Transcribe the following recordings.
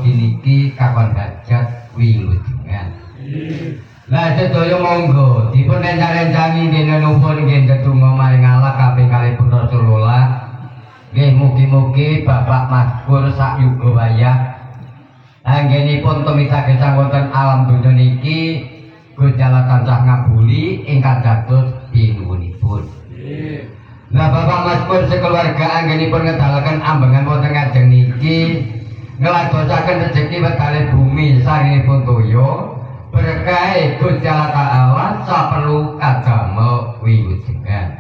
Legi niki kapan hajat wilujengan. Lah, sedaya monggo dipun rencang-rencangi dene nuwun nggih, ndedonga maring Allah kaping kalih Rasulullah. Nggih, mugi-mugi Bapak Maskur sak yuga wayah anggenipun tumindak gesang wonten alam donya niki Gusti Allah tansah ngabuli ingkang dados pinuwunipun. Lah, Bapak Maskur sekeluarga anggenipun ngedalaken ambengan wonten ngajeng niki ngladosaken rejeki wekdale bumi sarinipun toya, berkahe Gusti Allah Ta'ala saperlu kadamel wilujengan.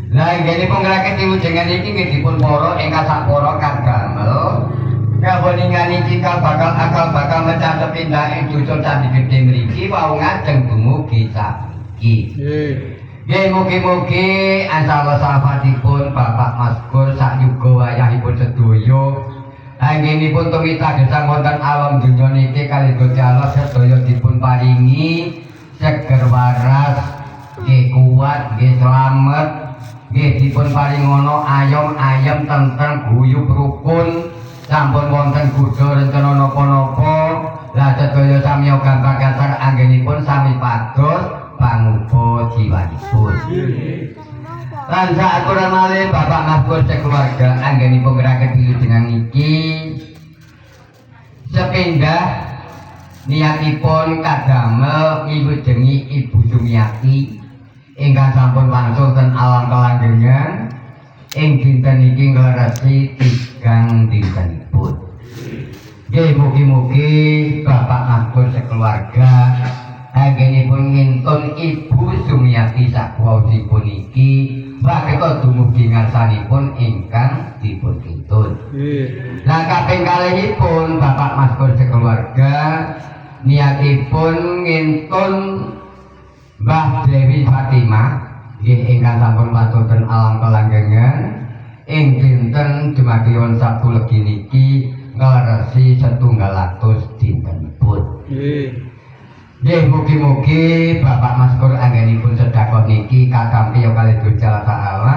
Lah, anggenipun ngrakit wilujengan iki nggih dipun para ingkang sakpara kadamel kaweningan cikal bakal akal bakal mecah sepindah ing dusun Candi Gedhe mriki wau ngajeng dumugi saiki. Nggih, mugi-mugi insyaallah sahabatipun Bapak Maskur sak yuga wayahipun sedaya anggenipun tumindak gesang wonten alam donya niki kalih Gusti Allah sedaya dipun paringi seger waras, nggih kuat, nggih slamet, nggih dipun paringono ayom ayem, tentrem, guyub rukun, sampun wonten gudha rencana napa-napa. Lah, sedaya sami gampang kasar anggenipun sami pados pangupa jiwanipun. Lan saaturan malih, Bapak Maskur sekeluarga anggenipun ngrangkep dengan iki sepindah niatipun kadamel ngwilujengi Ibu Sumiati ingkang sampun wangsul ten alam kelanggengan ing dinten iki ngleresi tigang dintenipun. Nggih, mugi-mugi Bapak Maskur sekeluarga anggenipun ngintun Ibu Sumiati sakwosipun iki waketa dumugi ngarsanipun ingkang dipun kintun. Lah, kaping kalihipun Bapak Maskur sekeluarga niatipun ngintun Mbah Dewi Fatimah nggih ingkang sampun wangsul ten alam kelanggengan ing dinten dumadi Sabtu Legi niki ngleresi setunggal atus dintenipun. Nggih, mugi-mugi Bapak Maskur anggenipun sedekah niki katampi kalih Gusti Allah Ta'ala,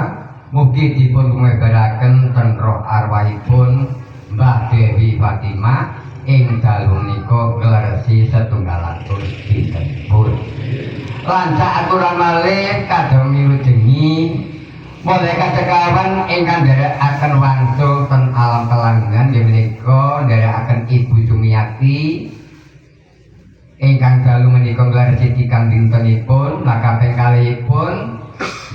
mugi dipun kumeberaken ten roh arwahipun Mbah Dewi Fatimah ing dalu menika ngleresi setunggal atus dintenipun. Lan saaturan malih kadang milujengi malaikat sekawan ingkang nderekaken wangsul ten alam kelanggengan, nggih menika nderekaken Ibu Sumiati ingkang dalu menika ngleresi tigang dintenipun. Lah, kaping kalihipun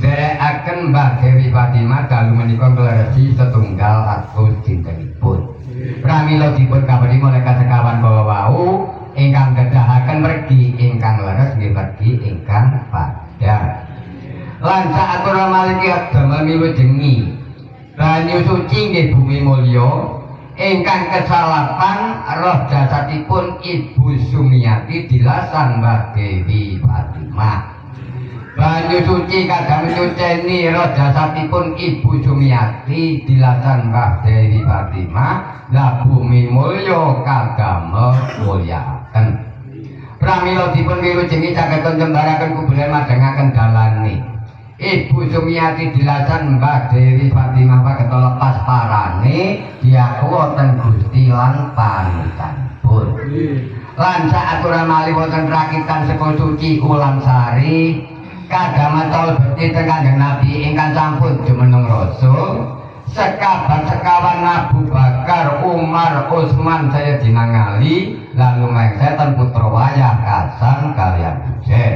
nderekaken Mbah Dewi Fatimah dalu menika ngleresi setunggal atus dintenipun. Pramila dipun kabari malaikat sekawan kala wau ingkang dedahaken mergi ingkang leres nggih mergi ingkang padhang. Lan saaturan malih damel milujengi banyu suci nggih bumi mulya ingkang kesalapan roh jasadipun Ibu Sumiati dilasan Mbah Dewi Fatimah. Banyu suci kadang nyuceni roh jasadipun Ibu Sumiati dilasan Mbah Dewi Fatimah, lah bumi mulya kadamel mulyakaken. Pramila dipun wilujengi saged jembaraken kuburan madhangaken dalane. Ibu Sumiati dilasan Mbah Dewi Fatimah pageto lepas parane diaku wonten Gusti lan panutanipun. Lan saaturan malih wonten rakitan Seko Suci Ulam Sari kadamat bekti teng Kanjeng Nabi ingkang sampun jumeneng rasul sekabat sekawan Abu Bakar, Umar, Utsman, Sayyidina Ali lalu mengsetan putra wayah Hasan kaliyan Husain.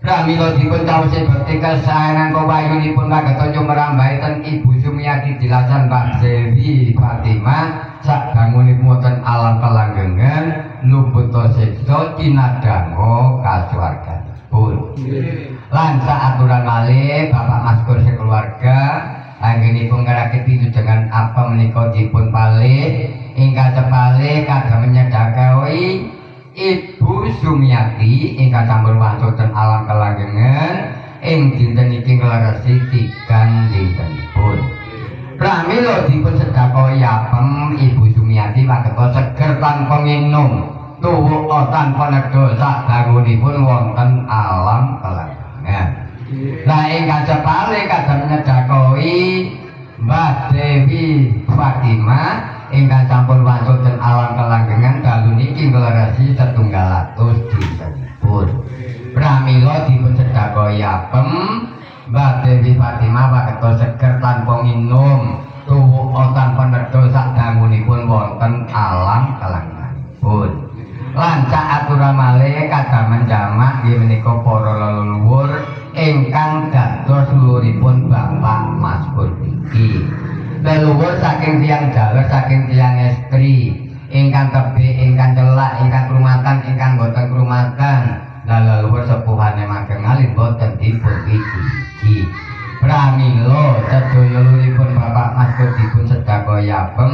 Pramila dipun caosi bekti kesaenan pepayunipun kageta nyumrambahi ten Ibu Sumiati dilasan Mbah Dewi Fatimah sak dangunipun wonten alam kelanggengan lumputa siksa cinadhanga kasuwarganipun. Lan saaturan malih Bapak Maskur sekeluarga anggenipun ngrakit dengan apa menika dipun palih ingkang sepalih kadang menyedakahi Ibu Sumiati ingkang sampun wangsul ten alam kelanggengan ing dinten iki ngleresi tigang dintenipun. Pramila dipun sedekahi apem Ibu Sumiati pageto seger tanpa nginum, tuwuk tanpa nedha sak dangunipun wonten alam kelanggengan. Lah, ingkang sepalih kadang nyedakahi Mbah Dewi Fatimah ingkang sampun wangsul. niki ngleresi 100 dintenipun. Pramila dipun sedekahi apem Mbah Dewi Fatimah waketo seger tanpa nginum, tuwuka tanpa nedha sadangunipun wonten alam kelanggenganipun. Lan sak aturan malih kadamen jamak nggih menika para leluhur ingkang dados luripun Bapak Maskur iki. Leluhur saking tiyang jaler, saking tiyang estri, ingkang tebih, ingkang celak, ingkang krumatan, ingkang boten krumatan. Lah leluhur sepuhane mageng alit boten dipun wiji. Pramila sedaya luripun Bapak Maskur dipun sedekahi apem,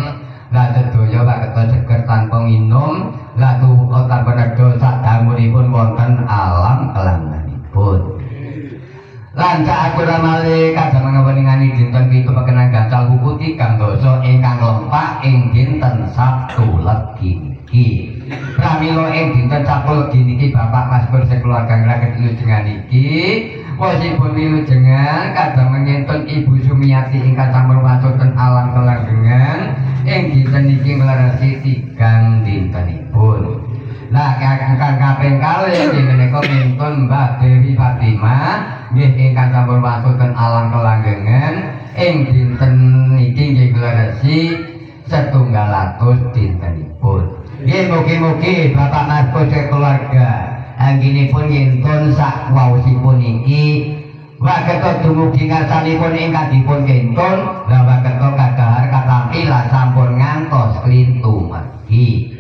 lah sedaya waketo seger tanpa nginum, lah tuwuka tanpa nedha sadangunipun wonten alam kelanggenganipun. Lan sak aturan malih kadang ngaweningani dinten 7 pekenan gangsal wuku 3 dasa ingkang lempak ing dinten Sabtu Legi niki. Pramila ing dinten Sabtu Legi niki Bapak Maskur sekeluarga ngraket wilujengan niki wosipun wilujengan kadang ngentun Ibu Sumiati ingkang sampun wangsul ten alam kelanggengan ing dinten niki ngleresi tigang dintenipun. Lah ingkang kaping kalih inggih menika ngentun Mbah Dewi Fatimah nggih ingkang sampun wangsul ten alam kelanggengan ing dinten niki nggih ngleresi 100 dintenipun. Nggih mugi-mugi Bapak Maskur sekeluarga anggenipun ngintun sak waosipun iki waketo dumugi ngarsanipun ingkang dipun kintun, lah waketo kadhahar katampi lah sampun ngantos klintu mergi.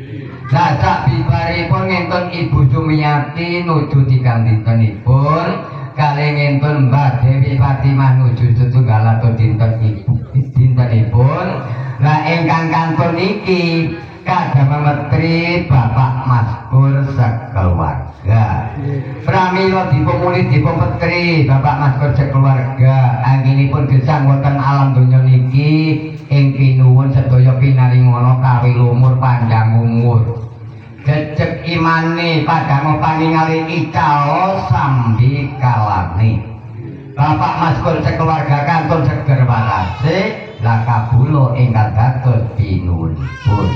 Lah sak bibaripun ngentun Ibu Sumiati nuju tigang dintenipun kalih ngentun Mbah Dewi Fatimah nuju 100 dinten ibu dintenipun. Lah ingkang kantun iki kadamel metri Bapak Maskur sekeluarga. Pramila dipun dipun petri Bapak Maskur sekeluarga anggenipun gesang wonten alam donya niki ing pinuwun sedaya pinaringana kawilumur panjang umur. Jejeg imane padang pangingali icala sambi kalane. Bapak Maskur sekeluarga kantun seger warase lah kabula ingkang dados pinuwunipun.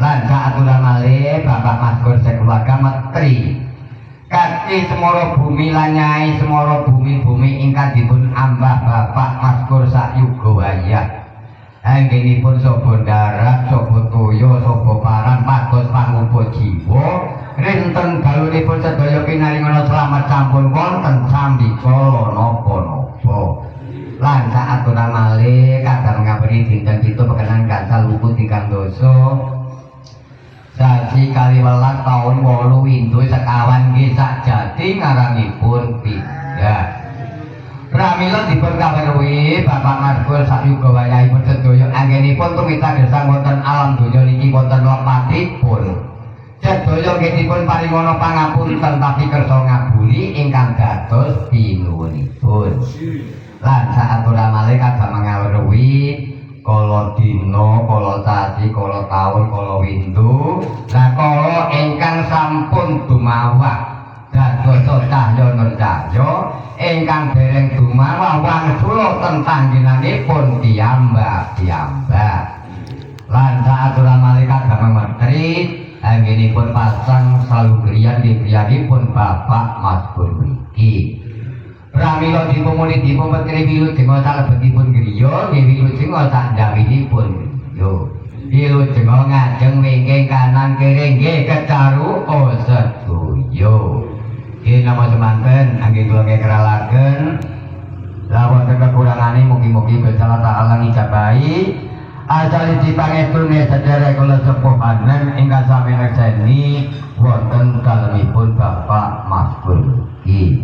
Lan saaturan malih Bapak Maskur sekeluarga metri kaki semara bumi lan nyai semara bumi-bumi ingkang dipun ambah Bapak Maskur sak yuga wayah. Anggenipun saba darat, saba toya, saba paran pados pangupa jiwa, rinten dalunipun sedaya pinaringana slamet sampun wonten sambikala napa-napa. Lan saaturan malih kadang ngabari dinten 7 pekenan gangsal wuku 3 dasa sasi 12 taun 8 windu sekawan nggih sajati ngaranipun pindah. Pramila dipun kawruhi Bapak Maskur sak yuga wayahipun sedaya anggenipun tumita gesang wonten alam donya niki wonten lepatipun. Sedaya nggih dipun paringana pangapunten tapi kersa ngabuli ingkang dados pinuwunipun. Lan saaturan malih kadang ngawruhi kala dina, kala sasi, kala taun, kala windu, lah kala ingkang sampun dumawah dados cahya nur cahya ingkang dereng dumawah wangsula ten panggenanipun piyambak-piyambak. Lan saaturan malih kadang menteri anggenipun pasang salugriyan di griyanipun Bapak Maskur mriki. Pramila dipun dipun petri wilujeng salebetipun griya nggih wilujeng sakjawinipun griya. Wilujeng ngajeng wingking kanan kiri nggih kecaruka sedaya. Nggih nama semanten anggen kula ngekralaken. Lah wonten kekurangane mugi-mugi Gusti Allah Taala ngijabahi. Asal dipangestune sedherek kula sepuhanen ingkang sami nekseni wonten dalemipun Bapak Maskur iki.